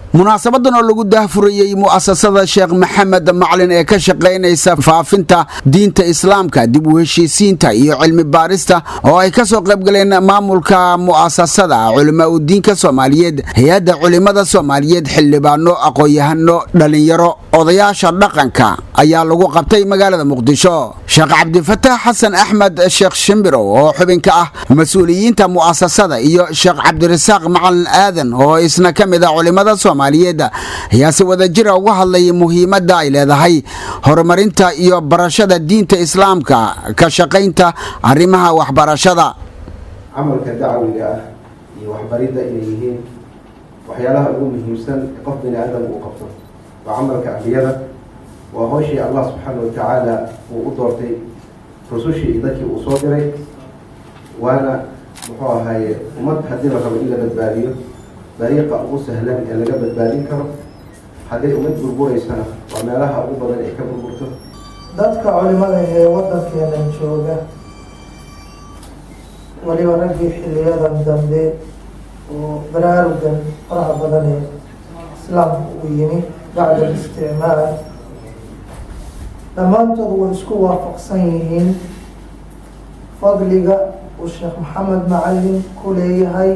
Munaasabadan oo lagu daahfurayey mu'asasada Sheekh Maxamed Macalin ee ka shaqaynaysa faafinta diinta Islaamka, dib u heshiisiinta iyo cilmi baarista, oo ay ka soo qayb galeen maamulka mu'asasada, culimaa udiinka Soomaaliyeed, hay-adda culimada Soomaaliyeed, xildhibaano, aqoon-yahano, dhalinyaro, odayaasha dhaqanka, ayaa lagu qabtay magaalada Muqdisho. Sheekh Cabdifataax Xasan Axmed Sheekh Shimbirow oo xubinka ah mas-uuliyiinta mu'asasada iyo Sheekh Cabdirasaaq Macalin Aadan oo isna ka mid ah culimada Soomaaliyeed ayaa si wadajira uga hadlayay muhiimadda ay leedahay horumarinta iyo barashada diinta Islaamka, ka shaqaynta arrimaha waxbarashada. Camalka dacwiga ah iyo waxbaridda inay yihiin waxyaalaha ugu muhiimsan ee qof bini aadam uu qabto. Waa camalka ambiyada, waa howshii Allah subxaana wa tacaala uu u doortay rusushii iyo dadkii uu soo diray. Waana muxuu ahaaye, ummad haddii la rabo in la badbaadiyo, dariiqa ugu sahlan ee laga badbaadin karo. Hadday ummad burburaysana, waa meelaha ugu badan ay ka burburto. Dadka culimada ee waddankeenan jooga, waliba raggii xiliyadan dambe oo baraarugan faraha badan ee Islaamku uu yimi bacda alisticmaar, dhammaantood way isku waafaqsan yihiin fadliga uu Sheekh Maxamed Macalin ku leeyahay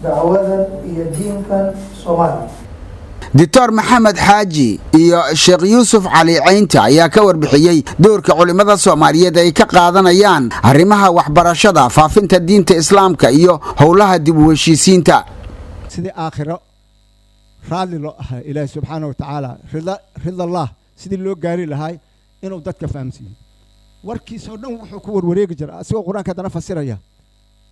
dacwadan iyo diinkan Soomaaliya. Doctor Maxamed Xaaji iyo Sheekh Yuusuf Cali Caynta ayaa ka warbixiyey doorka culimmada Soomaaliyeed ay ka qaadanayaan arrimaha waxbarashada, faafinta diinta Islaamka iyo howlaha dib u heshiisiinta. Sidii aakhiro raalli loo ahaa Ilaahi subxaana wa tacaala, ridallah sidii loo gaari lahay, inuu dadka fahamsiiyo. Warkiisoo dhan wuxuu ku warwareegi jira asigoo Qur-aanka haddana fasiraya: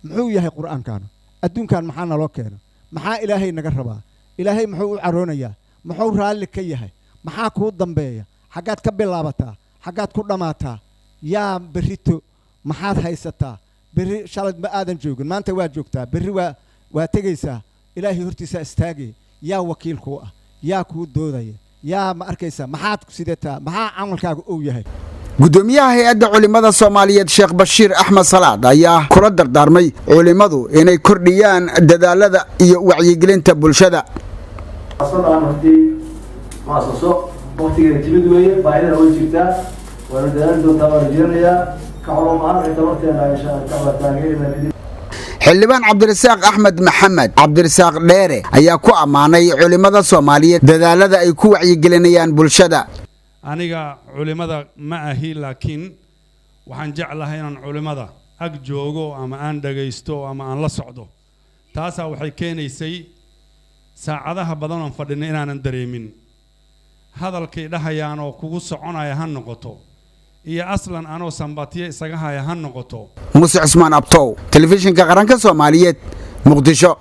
muxuu yahay Qur-aankaanu? Adduunkan maxaa naloo keeno? Maxaa Ilaahay naga rabaa? Ilaahay muxuu u caroonayaa? Muxuu raalli ka yahay? Maxaa kuu dambeeya? Xaggaad ka bilaabataa? Xaggaad ku dhammaataa? Yaa berrito maxaad haysataa? Berri shalad ma aadan joogin, maanta waa joogtaa, berri waa tegaysaa, Ilaahay hortiisaa istaagaya. Yaa wakiil kuu ah? Yaa kuu doodaya? Yaa ma arkaysaa? Maxaad sidataa? Maxaa camalkaaga uu yahay? Gudoomiyaha hay-adda culimmada Soomaaliyeed, Sheekh Bashiir Axmed Salaad, ayaa kula dardaarmay culimmadu inay kordhiyaan dadaalada iyo wacyigelinta bulshada. Muasasadan hortii muasaso waktigeeda timid weeye, baahidana way jirtaa, waana dadaali doontaa, waan rajeynayaa ka culum ahaan ay tabarteena insha Allah taageerina. Xildhibaan Cabdirasaaq Axmed Maxamed, Cabdirasaaq Dheere, ayaa ku ammaanay culimmada Soomaaliyeed dadaalada ay ku wacyigelinayaan bulshada. Aniga culimmada ma ahi, laakiin waxaan jeclahay inaan culimmada ag joogo ama aan dhagaysto ama aan la socdo. Taasaa waxay keenaysay saacadaha badan oon fadhinay inaanan dareemin hadalkay dhahayaan oo kugu soconaya ha noqoto iyo aslan anoo sambatiyo isaga haya ha noqoto. Muuse Cusmaan Abtow, Telefishinka Qaranka Soomaaliyeed, Muqdisho.